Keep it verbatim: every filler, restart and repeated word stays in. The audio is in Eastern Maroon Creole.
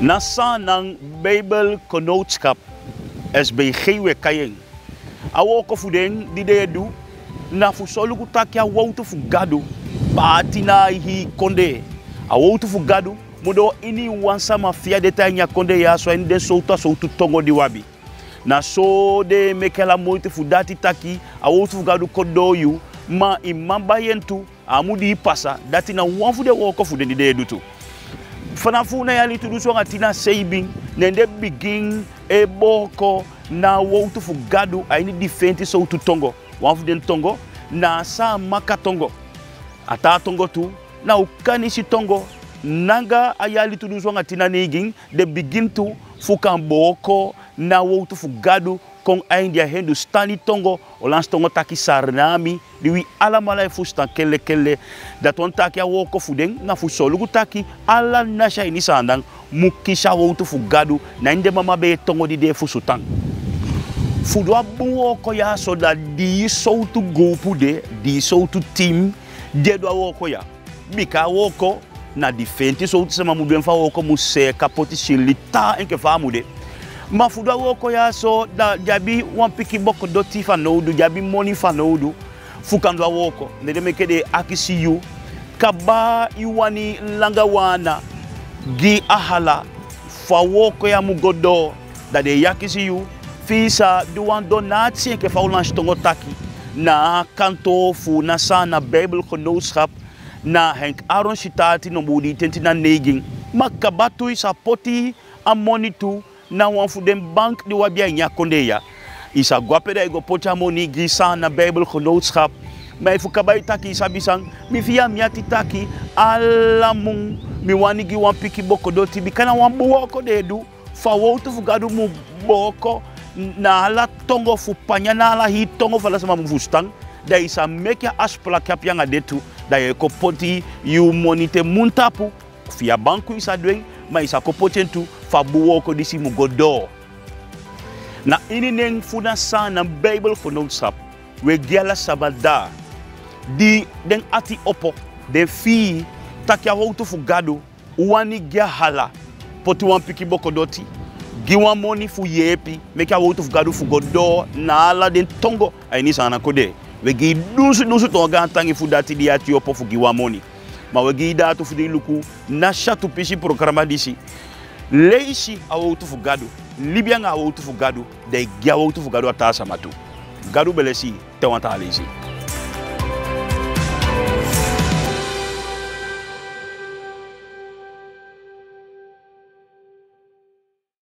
Na Saanan Bijbelgenootschap, S B G, we kai en. A wooko fu den di den e du, na fu solugu taki a wowtu fu Gadu paati na a hii kondee. A wowtu fu Gadu mu doo ini wan sama fi a de tan a ini a kondee ya so, a ini den sowtu a sowtu tongo di u abi. Na so den e meke ala moiti fu dati taki a wowtu fu Gadu kon doo yu, ma i man bai en tu, a á mu dii pasa. Dati na wan fu den wooko fu den di den e du tu. Fanafu na yali tu dunsu anga tin na seibin, ne den bigin e booko na a wowtu fu Gadu a ini difenti sowtu tongo. Wan fu den tongo na a Saamaka tongo. A taa tongo tu na Okanisi tongo. Nanga a yali tu dunsu anga tin na neigin, den bigin tu fu kan booko na a wowtu fu Gadu kon a ini a Hindustani tongo, Olansi tongo taki Sarnaami, di wi alamala e fusutan kelekele. Dati wani taki a wooko fu den na fu solugu taki ala nasi a ini Saanan mu kisi a wowtu fu Gadu na ini den mama bee tongo di den e fusutan. Fu du a bun wooko ya so, da dii sowtu guupu de, dii sowtu tim di e du a wooko ya. Bika a wooko na difenti sowtu sama mu du en. Fu a wooko mu seeka poti sili taa enke fa a mu de. Ma fu du a wooko ya so, da den abi wan pikin booko doti fanowdu, den abi moni fanowdu fu kan du a wooko. Ne den meke den e akisi yu, kaba i wani langa wan ana gi a hala fu a wooko ya mu go doo. Da den e akisi yu fi i sa du wan donati enke fa Olansi tongo taki, na a kantoo fu na Saanan Bijbelgenootschap, na Henk Aaron Sitaati, nombuu diitenti na neigin. Ma kaba tu i sa poti a moni tu na wan fu den bank di u abi a ini a kondee ya. I sa go ape da i go poti a moni gi Saanan Bijbelgenootschap. Ma efu kaba i taki, i sabi san, mi fii a mi ati taki ala mun mi wani gi wan pikin booko doti, bika na wan bun wooko den e du. Fu a wowtu fu Gadu mu booko na ala tongo fu panya, na ala hii tongo fu ala sama mu fusutan. Da i sa meke a afspraak ape anga den tu, da yu e kon poti yu moni te mun tapu. Fi a banku i sa du en, ma i sa kon poti en tu fu a bun wooko disi mu go doo. Na ini nen fu na Saanan Bijbelgenootschap, we gi ala sama di den ati opo, den fii taki a wowtu fu Gadu, u wani gi a hala, poti wan pikin booko doti, gi wan moni fu yeepi meke a wowtu fu Gadu fu go doo na ala den tongo a ini Saanan kondee. We gi i dunsu dunsu toon gaantangi fu dati di i ati opo fu gi wan moni. Ma we gi i da tu fu di i luku na syatu pisi programa disi. Leisi a wowtu fu Gadu, libi anga a wowtu fu Gadu, da i gi a wowtu fu Gadu a taa sama tu. Gadu belesi i, te wan taa leisi.